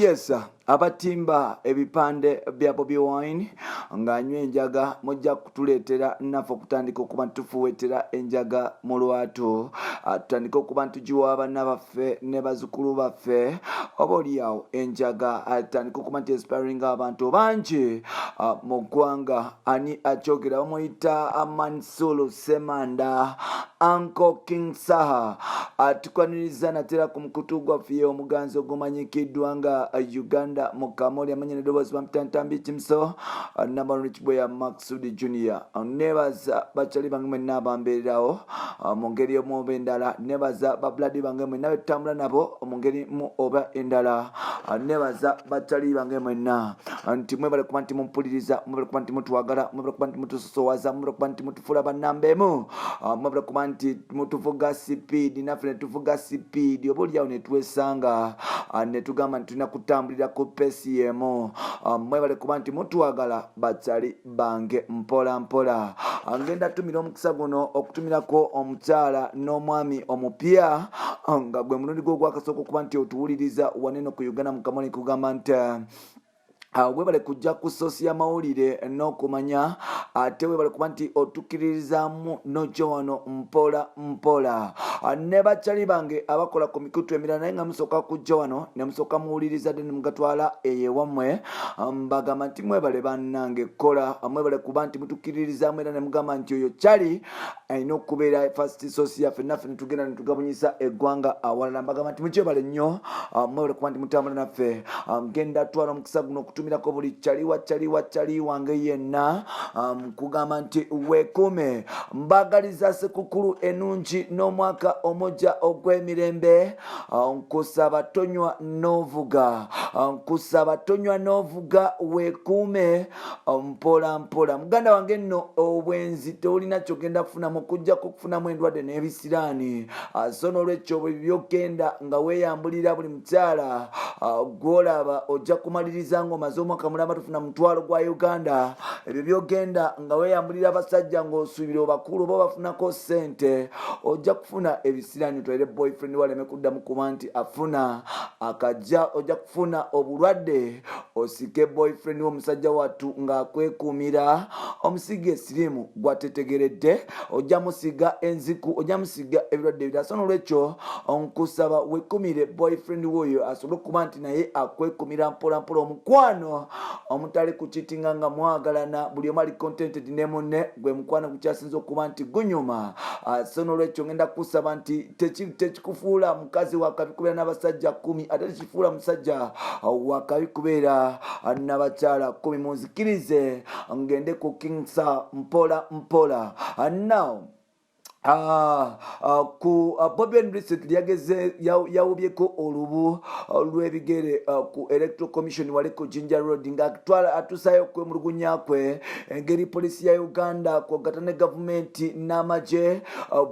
Yes, abatimba ebipande bya Bobi Wine ng'anywa enjaga mujja kutuleetera naffe okutandika okuba nti tufuweetera enjaga mu lwatu, tutandike okuba nti tugiwa abaana baffe ne bazukulu baffe, oba oliawo enjaga tutandike okuba nti inspiring abantu bangi mu ggwanga. Ani akyogera? Bamuyita Mansulu Semanda, Uncle King Saha. Atukwaniriza natera ku mukutu gwaffe omuganzi ogumanyikiddwa nga Uganda mu Kamoli, amanya nedoboozi bampita Ntambi Kimso, number rich boy Maxud Junior. Nebaza bakyali bange mwenna abambeererawo mu ngeri emu oba endala, nebaza babladi bange mwenna betutambula nabo mu ngeri mu oba endala, nebaza bakyali bange mwenna nti mwebale kuba nti mumpuliriza, mwebale kuba nti mutwagala, mwebale kuba nti mutusosowaza, mwebale kuba nti mutufuula bannamba emu, mwebale kuba nti mutuvuga sipiidi naffe netuvuga sipiidi, oba oliawo netwesanga netugamba nti tulina kutambulira ku pesi emu. Mwebale kuba nti mutwagala, bakyali bange. Mpola mpola ngenda tumira omukisa guno okutumirako omukyala n'omwami omupya nga gwe mulundi gwo ogwakasooka okuba nti otuwuliriza waneno ku Uganda mu Kamoli, kugamba nti webale kujja ku source y'amawulire n'okumanya, ate webale kuba nti otukkiririzaamu n'ojja wano mpola mpola. Ne bakyali bange abakola ku mikutu emirala naye nga musooka kujja wano ne musooka muwuliriza dde ne mugatwala eyo ewammwe, mbagamba nti mwebale bannange kola, mwebale kuba nti mutukkiririzaamu era ne mugamba nti oyo kyali alina okubeera first source yaffe, naffe netugenda netugabunyisa eggwanga awalala. Mbagamba nti mukyebale nnyo, mwebale kuba nti mutambula naffe. Ngenda twala omukisa guno okutumirako buli kyaliwa kyaliwa kyali wange yenna, kugamba nti weekuume. Mbagaliza sekukulu enungi n'omwaka omujja ogw'emirembe. Nkusaba tonywa n'ovuga, nkusaba tonywa n'ovuga, weekuume mpola mpola. Muganda wange nno, obwenzi tolina kyogenda kufunamu okujjako okufunamu endwadde n'ebisiraani. So n'olwekyo bwe byogenda nga weeyambulira buli mukyala gwolaba, ojja kumaliriza ng'omaze omwaka mulamba tofuna mutwalo gwa Uganda. Ebyo byogenda nga weeyambulira abasajja ng'osuubira obakulu oba bafunako ssente, ojja kufuna ebisiraani, otwalire boyfriend waleme kuddamu kuba nti afuna akajja. Ojja kufuna obulwadde, osike boyfriend w'omusajja wattu ng'akwekuumira, omusiga esiriimu gwatetegeredde, ojja musiga enziku, ojja musiga ebirwadde ebirala. So nolwekyo nkusaba wekumire boyfriend woyo asobole okuba nti naye akwekumira mpolampola. Omukwano omutali kukitinga nga mwagalana, buli omu ali contented ne munne, gwe mukwano gukyasinza okuba nti gunyuma. So nolwekyo ngenda kukusaba nti tekikufuula mukazi wakabi kubeera n'abasajja 10, ate tekifuula musajja wakabi kubeera n'abakyala 10. Munzikirize ngende ku Kingsa mpola mpola. Now ku Bobi Wine recently yageze yawubyeko olubu lw'ebigere ku Electoral Commission wali ku Jinja Road nga atwala atuusayo okwemulugunya kwe engeri poliisi ya Uganda kwogata ne gavumenti n'amagye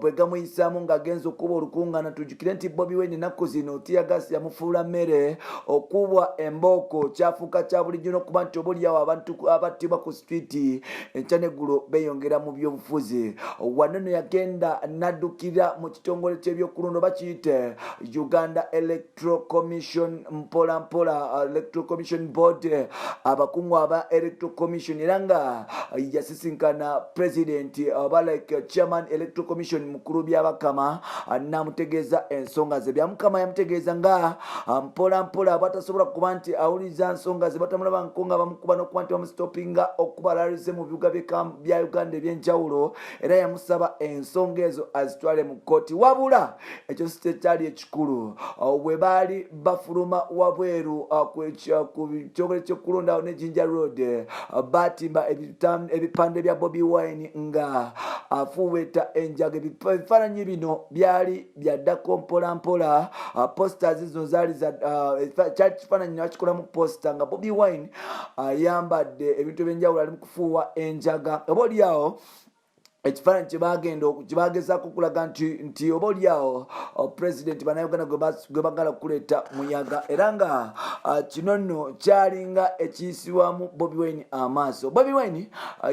bwe gamuyisaamu ng'agenza okuba olukuŋŋaana. Tujjukire nti Bobi Wine ennaku zino teargas yamufuula mmere, okubwa embooko kyafuuka kya bulijjo, n'okuba nti oba oliawo abantu abattibwa ku street enkya neggulo beeyongera mu byobufuzi. Wano no yagenda n'addukira mu kitongole ky'ebyokulonda oba kiyite Uganda Electoral Commission, mpola mpola, Electoral Commission Board, abakungu aba Electoral Commission, era nga yasisinkana president oba like chairman Electoral Commission mukulu Byabakama, namutegeeza ensonga ze. Byamukama yamutegeeza nga mpola mpola batasobola kuba nti awuliriza nsonga ze, batamulaba nko nga bamukuba n'okuba nti bamusitopinga okubalalize mu bibuga bya Uganda ebyenjawulo, era yamusaba ensonga ezo azitwale mu kkooti. Wabula ekyo si kyekyali ekikulu. Bwe baali bafuluma wabweru ku kitongole ky'okulondawo ne Jinja Road, batimba ebipande bya Bobi Wine nga afuuweeta enjaga. Ebifaananyi bino byali byaddako mpola mpola. Posters zino zaali kyali kifaananyi nakikolamu poster nga Bobi Wine ayambadde ebintu ebyenjawulo, ali mu kufuuwa enjaga, oba oliawo. Ekifaananyi kyebagenda kyebagezaako okulaga nti nti oba oliawo pulezidenti bannayuganda gwe bagala okuleeta muyaga, era nga kino nno kyalinga ekiyisibwamu Bobi Wine amaaso. Bobi Wine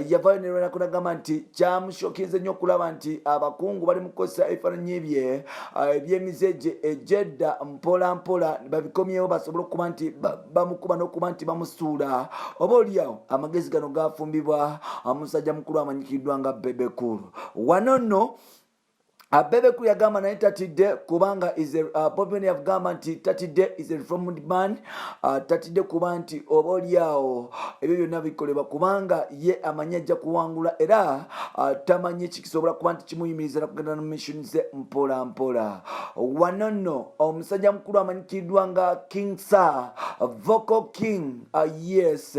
yavaayo nerwanako nagamba nti kyamushokinze nnyo okulaba nti abakungu bali mu kukozesa ebifaananyi bye ebyemize gye egyedda mpola mpola babikomyewo basobole okuba nti bamukuba n'okuba nti bamusuula. Oba oliawo amagezi gano gafumbibwa musajja mukulu amanyikiddwa nga Bebe Cool. Wano nno Bebe Cool yagamba naye tatidde kubanga is a, Bobi Wine yagamba nti tatidde, is a reformed man, tatidde kuba nti oba oliawo ebyo byonna bikolebwa kubanga ye amanyi ajja kuwangula, era tamanyi kisobola kuba nti kimuyimiriza nakugenda no mission ze mpola mpola. Wano nno omusajja mukulu amanyikiddwa nga King Saha, Vocal King, yes,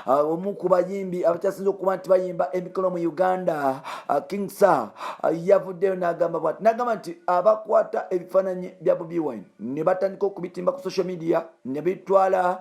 omu ku bayimbi abakyasinza okuba nti bayimba emikolo mu Uganda, King Saha yavuddeyo n'agamba bwati, n'agamba nti abakwata ebifaananyi bya Bobi Wine ne batandika okubitimba ku social media ne bitwala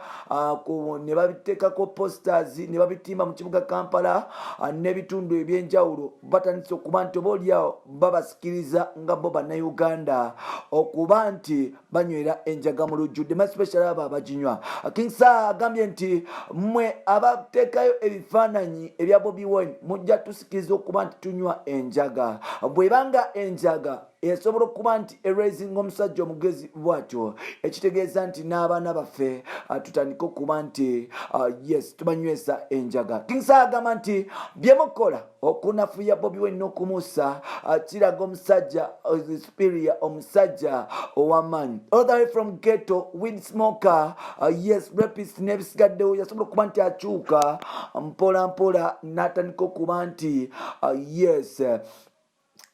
ne babiteekako posters ne babitimba mu kibuga Kampala n'ebitundu ebyenjawulo, batandise okuba nti oba oliawo babasikiriza nga bo bannayuganda okuba nti banywera enjaga mu lujjudde, especially abo abaginywa. King Saha agambye nti mmwe abateekayo ebifaananyi ebya Bobi Wine mujja tusikiriza okuba nti tunywa enjaga. Bwebanga enjaga esobola okuba nti eraisinga omusajja omugezi bwatyo, ekitegeeza nti n'abaana baffe tutandike okuba nti yes, tubanywesa enjaga. King Saha agamba nti byemukola okunafuya Bobi Wine n'okumusa kiraga omusajja superior, omusajja ow'amaanyi, all the way from ghetto, weed smoker, yes, rapist n'ebisigaddewo, yasobola okuba nti akyuka mpola mpola n'atandika okuba nti yes,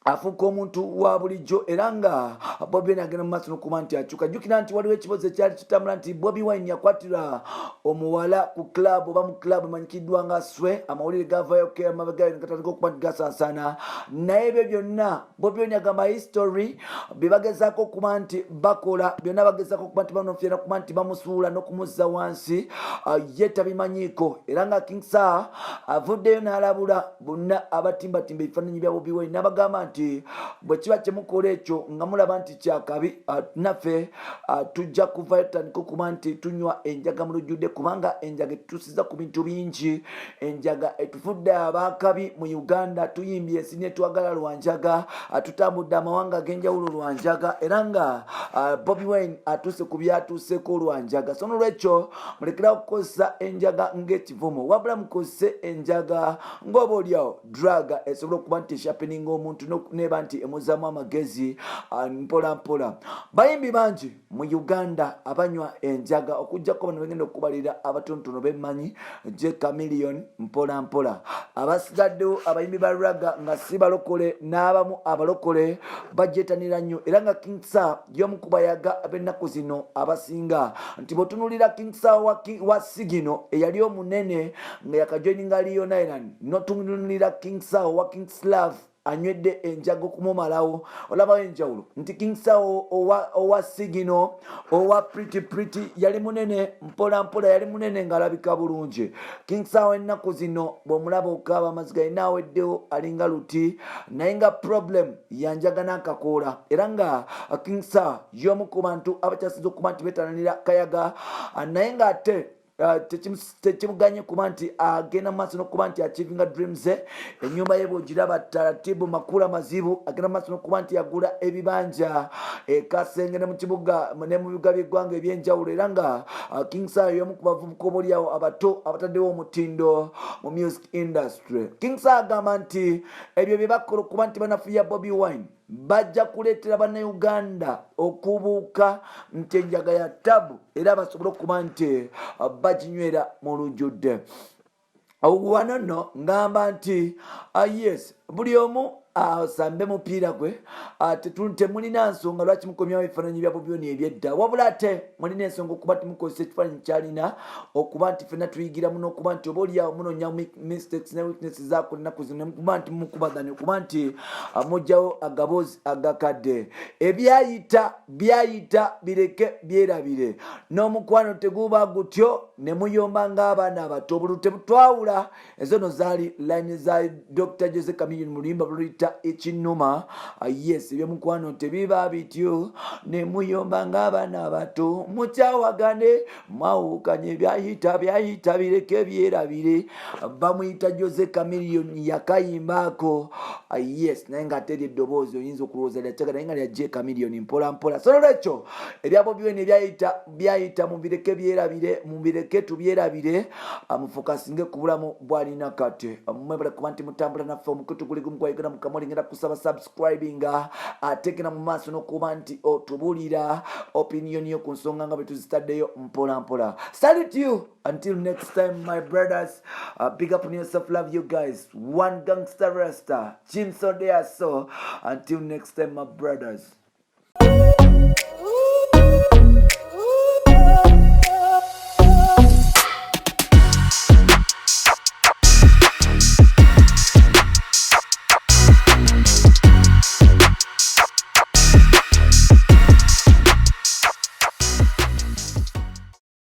afuuka omuntu wa bulijjo, era nga Bobi Wine agenda mu maaso n'okuba nti akyuka. Jjukira nti waliwo ekibozi ekyali kitambula nti Bobi Wine yakwatira omuwala ku club oba mu club emanyikiddwa nga Swe. Amawulire gavayo amabega gatandika okuba nti gasaasaana, naye ebyo byonna Bobi Wine agamba history. Bye bagezaako okuba nti bakola byonna, bagezaako okuba nti banofyera kuba nti bamusuula n'okumuzza wansi, ye tabimanyiiko. Era nga King Saha avuddeyo n'alabula bonna abatimbatimba ebifaananyi bya Bobi Wine n'abagamba nti bwe kiba kyemukola ekyo nga mulaba nti kyakabi, naffe tujja kuvayo tutandika okuba nti tunywa enjaga mu lujjudde, kubanga enjaga etutuusiza ku bintu bingi. Enjaga etufudde abakabi mu Uganda, tuyimbye ensi netwagala lwa njaga, tutambudde amawanga ag'enjawulo lwa njaga, era nga Bobi Wine atuuse ku byatuuseeko lwa njaga. So nolwekyo mulekerawo okukozesa enjaga ng'ekivumo, wabula mukozese enjaga ng'oba oliawo drug esobola okuba nti eshapeninga omuntu neba nti emuzaamu amagezi mpola mpola. Bayimbi bangi mu Uganda abanywa enjaga, okujjako bano begenda okubalira abatonotono bemmanyi, J Chameleone, mpola mpola abasigaddewo abayimbi ba ragga nga si balokole n'abamu abalokole bajetanira nnyo. Era nga King Saha y'omu ku bayaga ab'ennaku zino abasinga, nti bw'otunuulira King Saha wa Sigino eyali omunene nga yakajoininga Leone Island, n'otunuulira King Saha wa Kings Love anywedde enjaga okumumalawo, olabawo enjawulo nti King Saha owa Sigino, owa Pretty Pretty, yali munene mpola mpola, yali munene ng'alabika bulungi. King Saha ennaku zino bw'omulaba okaaba amaziga, yina aweddewo, alinga luti, naye nga problem yanjaga n'akakoola. Era nga King Saha y'omu ku bantu abakyasinza okuba nti beetananira kayaga, naye ng'ate tekimuganye kuba nti agenda mu maaso n'okuba nti achievinga dreams ze. Ennyumba ye bw'ogiraba, taratibu, makula mazibu, agenda mu maaso n'okuba nti agula ebibanja ekasenge ne mu kibuga ne mu bibuga by'eggwanga ebyenjawulo. Era nga King Saha y'omu ku bavubuka obaoliawo abato abataddewo omutindo mu music industry. King Saha agamba nti ebyo bye bakola okuba nti banafuya Bobi Wine bajja kuleetera bannayuganda okubuuka nti enjaga ya tabu, era basobole okuba nti baginywera mu lujjudde. Wano nno ngamba nti yes, buli omu Asambe mupiira gwe. Temulina nsonga lwaki mukomyawo ebifaananyi bya Bobi Wine ebyedda, wabula ate mulina ensonga okuba nti mukozesa ekifaananyi kyalina okuba nti fenna tuyigiramu n'okuba nti oba oliawo munonya mistakes ne weaknesses zaako ennaku zino, nemukuba nti mumukubaganya okuba nti mugyawo agaboozi agakadde. Ebyayita byayita, bireke byerabire. N'omukwano teguba gutyo ne muyomba ng'abaana abato, obulu tebutwawula. Ezo no zaali line za Dr Jose Chameleone mu luyimba luluyita Ekinuma. Yes, ebyomukwano tebiba bityo ne muyomba ng'abaana abato, mukyawagane, mwawukanye, byayita byayita, bireke byerabire. Bamuyita Jose Chameleone, yakayimbaako. Yes, naye nga ate eddoboozi oyinza okulowooza lyakyaga, naye nga lya J Chameleone mpola mpola. So nolwekyo ebya Bobi Wine ebyayita byayita, mubireke byerabire, mubireke tubyerabire, mufokasinge ku bulamu bwalina kati. Mwebale kuba nti mutambula naffe. Omukutu guli gumu gwa Uganda Mukamoli. Ngenda kusaba subscribinga, ate genda mu maaso n'okuba nti otubulira opinion yo ku nsonga nga bwe tuzitaddeyo mpola mpola. Salute you until next time, my brothers. Big up on yourself. Love you guys. One gangster rasta, Jim Sodea. So until next time, my brothers.